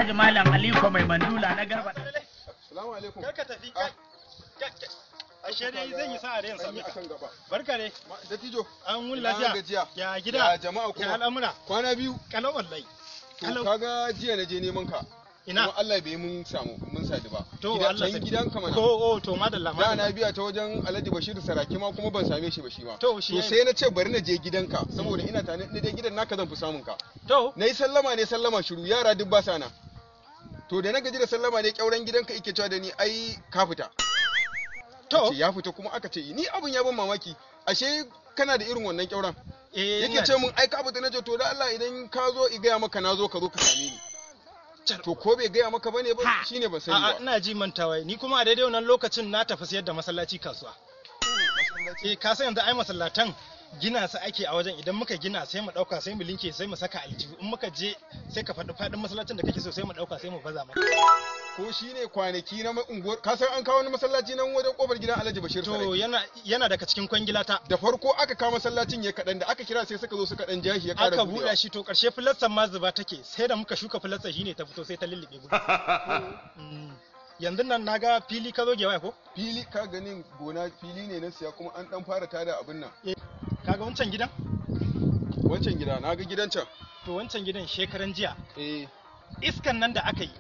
Alhaji Malam Aliko mai mandula na Garba. Salamu alaikum. Kar ka tafi ka. Ashe dai zan yi sa'a da yin sami ka. Barka dai. Dattijo. An wuni Ina lafiya. gajiya. Ya gida. Ya jama'a kuma. Ya al'amura. Kwana biyu. Kalau wallahi. To Kalau. kaga jiya na je neman ka. Ina. Kuma Allah bai mun samu mun sadu ba. To Gida- Allah can sarki. gidanka mana. Ko oh to madalla Da madalla. na biya ta wajen Alhaji Bashir Saraki ma kuma ban same shi ba shi ma. To, shi To ya- sai na ce bari na je gidanka saboda ina tare na je gidan naka zan fi samun ka. To Na yi sallama ne sallama shiru yara duk ba sa nan. To da na gaji da sallama ne kyauren gidanka yake cewa da ni ai ka fita. to Ce ya fita kuma aka ce ni abin ya ban mamaki ashe kana da irin wannan kyauren. eh Yake ce mun ai ka fita, na ce to da Allah idan ka zo i gaya maka na zo ka zo ka same ni. To ko bai gaya maka bane ba shine ban sani A'a ba. ina ji mantawa ni kuma a daidai wannan lokacin na tafi sayar da masallaci kasuwa. Eh ka san yanzu ai masallatan gina su ake a wajen, idan muka gina sai mu dauka sai mu linke sai mu saka aljihu, in muka je sai ka faɗi faɗin masallacin da kake so sai mu dauka sai mu baza maka. Ko shine kwanaki na unguwar ka san an kawo wani masallaci nan wajen kofar gidan Alhaji Bashir To Saraki. yana daga cikin kwangilata. Da farko aka kawo masallacin ya kaɗan, da aka kira sai suka zo suka ɗan jashi ya ƙara Aka buɗewa. buɗe shi, to ƙarshe filastan ma zuba take, sai da muka shuka filastan shine ta fito sai ta lullube gudu. Yanzu nan naga fili ka zo gewaya ko? Fili ka ganin gona fili ne na siya kuma an ɗan fara tada abin nan. Kaga wancan gidan? Wancan gida na ga gidan can. To wancan gidan shekaran jiya Eh iskan nan da aka yi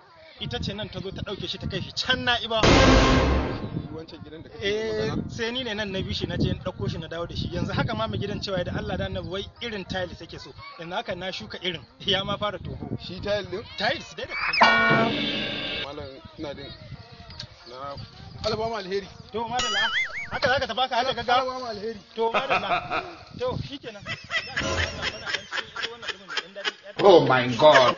ita ce nan ta zo ta ɗauke shi ta kai shi can na'iba. shi wancan gidan da kake Eh magana. sai ni ne nan na bi shi na je na ɗauko shi na dawo da shi, yanzu haka ma mai gidan cewa da Allah da Annabi wai irin tiles yake so, yanzu haka na shuka irin ya ma fara toho. Shi tayil din Tiles dai da ka malam ina din na alabama alheri. To madalla, haka zaka tafi haka haka gaggawa. Alabama alheri. To madalla. To shikenan. Oh my God.